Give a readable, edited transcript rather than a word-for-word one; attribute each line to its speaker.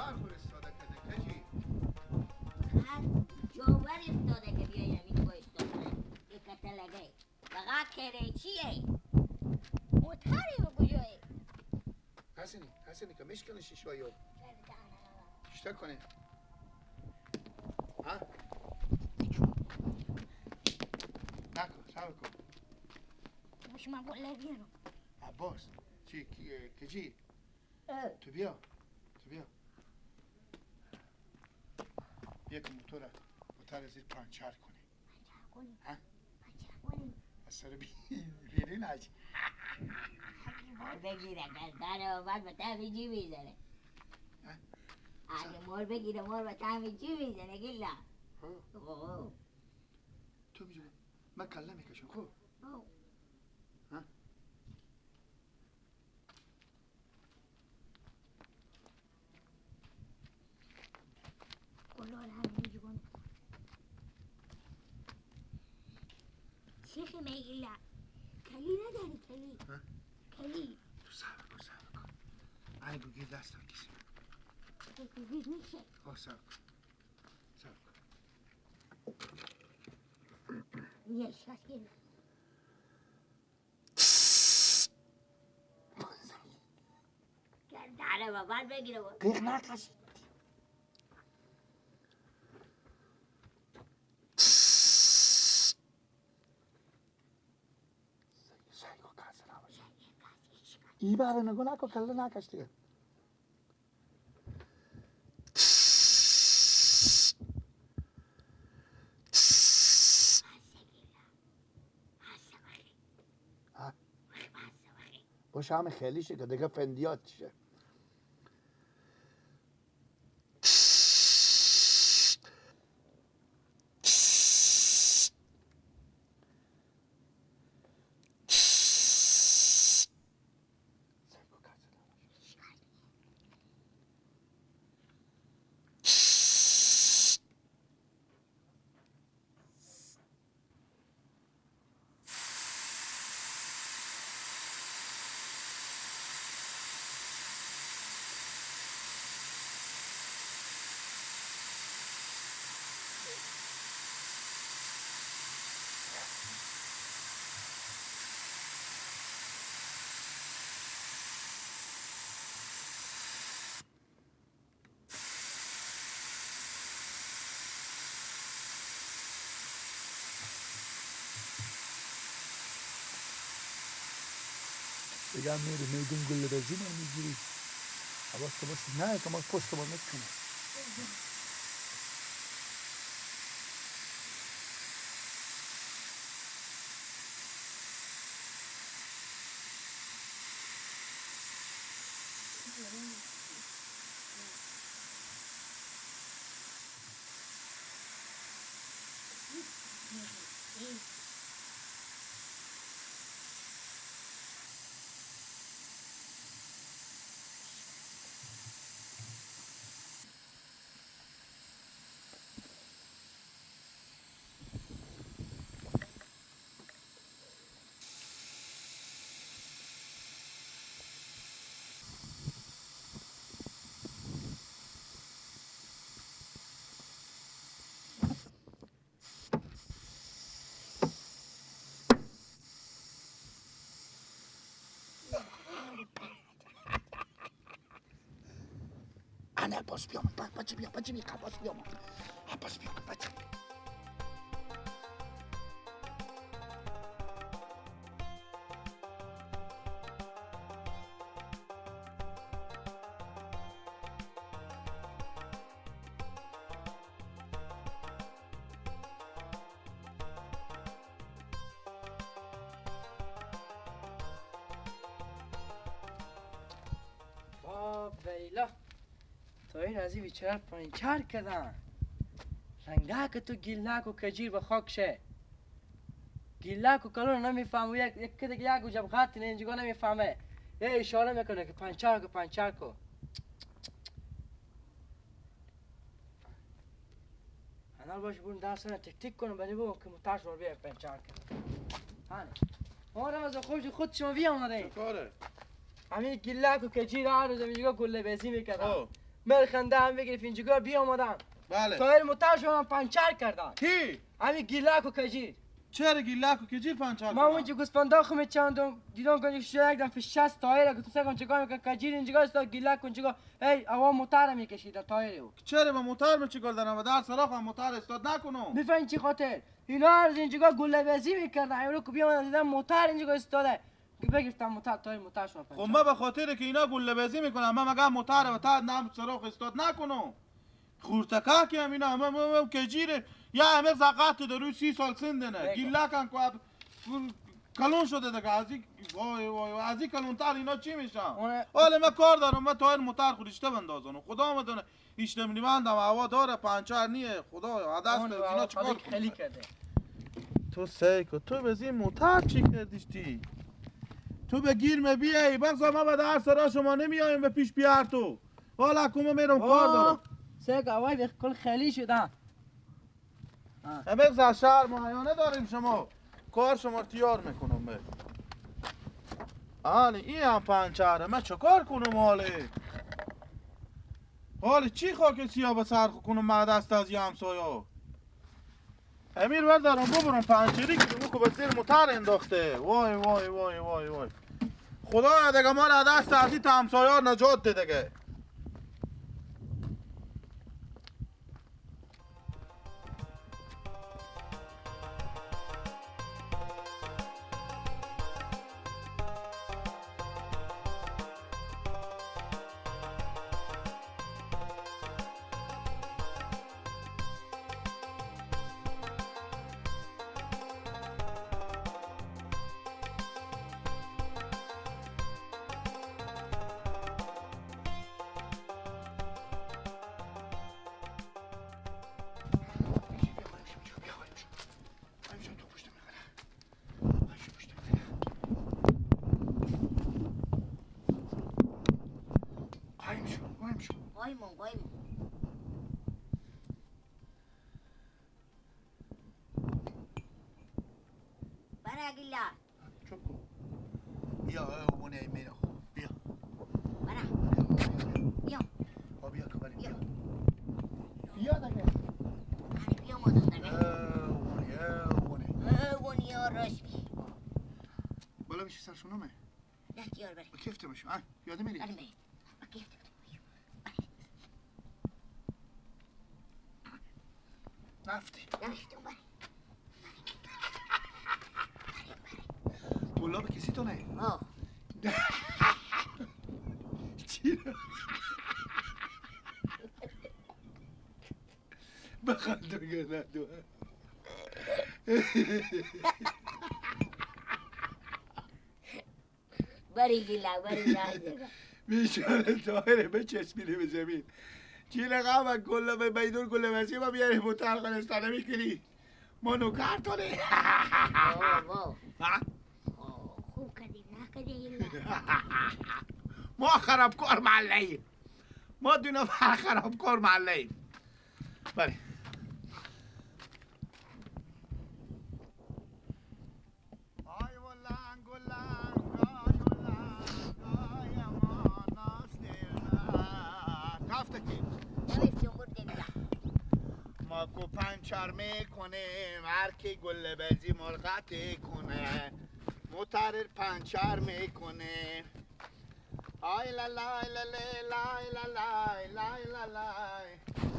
Speaker 1: موتر فرستاده کرده کجی؟
Speaker 2: خر جاور افتاده که بیایم این با استاده یک کتلگه فقط کره چیه؟ موتری به کجایی؟
Speaker 1: حسنی حسنی که میشکنه شیشوایو چطور کنه؟ ها؟ نکن صبر کن
Speaker 2: باش من گله بیارم
Speaker 1: عباس چی کجی؟ تو بیا تو بیا بیا که موتور زیر پنچر کنی
Speaker 2: پنچر کنی؟
Speaker 1: ها؟
Speaker 2: پنچر کنی؟
Speaker 1: از سر بیرین حاجی
Speaker 2: مار بگیره گردن آمد به طرف جی میزنه اگه مار بگیره مار به طرف جی میزنه گلا
Speaker 1: تو میجونی من کله میکشم خوب؟ ها؟
Speaker 2: گلال هم میجونی چیخی میگیلا کلی نداری کلی کلی
Speaker 1: تو صبر کن صبر کن ای گوگیر دست ها کسی
Speaker 2: گوگیر میشه
Speaker 1: آه صبر کن صبر کن
Speaker 2: یه شاش گیر گردنه بابا بگیره
Speaker 1: قیق نکشید ای بره نگو نکن کله نکش دیگه باشه همه خیلی شه که دیگه فندیات شه دیگه میری میدون گل بزین هم میگیری حواست باشه نه که ما پشت ما میکنه انا عباس بیام بچه بیا بچه بیا عباس بیام عباس بیام بچه
Speaker 3: از این بیچاره پنچر کردن رنگه که تو گیلک و کجیر به خاک شه گیلک و کلون نمیفهمه یک یک دیگه یک جب خط اینجا نمیفهمه یه اشاره میکنه که پنچر کو پنچر کو انا باش برون درس نه تک تک کنم ولی بگم که متاش رو بیا پنچر کنم هانه آره از خود شما بیا اومده
Speaker 4: چه کاره
Speaker 3: همین گیلک و کجیر هر روز میگه گله بزی میکردم. مرخنده هم بگرفت اینجا بیامدم.
Speaker 4: بله.
Speaker 3: تایر موتر شما پنچر کردن.
Speaker 4: کی؟
Speaker 3: همین گیلک و کجیر.
Speaker 4: چرا گیلک و کجیر پنچر
Speaker 3: ما اونجا گوسفندا خو چندم دیدم که شو یک دفعه 60 تایر که تو سگم چیکار میکنه کجیر اینجا است گیلک اونجا ای هوا موتر میکشید تایر او.
Speaker 4: چرا با موتر می چیکار دارم و در سراخ هم موتر استاد نکنم.
Speaker 3: میفهمی چی خاطر؟ اینا از اینجا گله بازی میکردن امروز که بیام دیدم موتر اینجا ایستاده بگرفتم موتر تایر موتر شو پنچر.
Speaker 4: خب ما به خاطر که اینا گله بازی میکنن من مگه موتر و تا نم سراخ استاد نکنم. خورتکه که هم اینا هم کجیره یا همه زقات داره 30 سال سن دنه گیلکن که کلون شده دیگه از این وای وای از این کلونتر اینا چی میشن؟ حالا من کار دارم من تایر موتر خودشته بندازم خدا میدونه ایشته میبندم هوا داره پنچر نیه خدا دست اینا چیکار
Speaker 3: خیلی کرده
Speaker 4: تو سیکو تو به این موتر چی کردیشتی؟ تو به گیر می بیای بگذار ما به در سرا شما نمیایم به پیش بیار تو حالا کومه میرم کار دارم
Speaker 3: سیکو هوای به کل خیلی شده
Speaker 4: امروز از شهر معاینه داریم شما کار شما رو تیار میکنم به آله این هم پنچره من چه کار کنم حاله حاله چی خاک سیاه به سر کنم من دست از یه همسایه امیر بردارم ببرم پنچری که بگو به زیر موتر انداخته وای وای وای وای وای خدا دیگه ما رو دست از این همسایه نجات ده دیگه.
Speaker 1: یادم میری؟ نفتی پولا به کسی تو نه؟ چی؟ بخند دیگه نه
Speaker 2: بری گیلا بری
Speaker 1: بیچاره طاهره بچسبینه به زمین چی لقم گله به میدون گله وزی ما بیاری موتر خانستانه میکنی ما نوکر تانه
Speaker 2: خوب کردیم نکردیم
Speaker 1: ما خرابکار محله ایم ما دو نفر خرابکار محله ایم بله ما کو پنچر میکنیم هر کی گله بزی مرغت کنه موتر پنچر میکنه آی لا لا لا لا لا لا لا لا لا.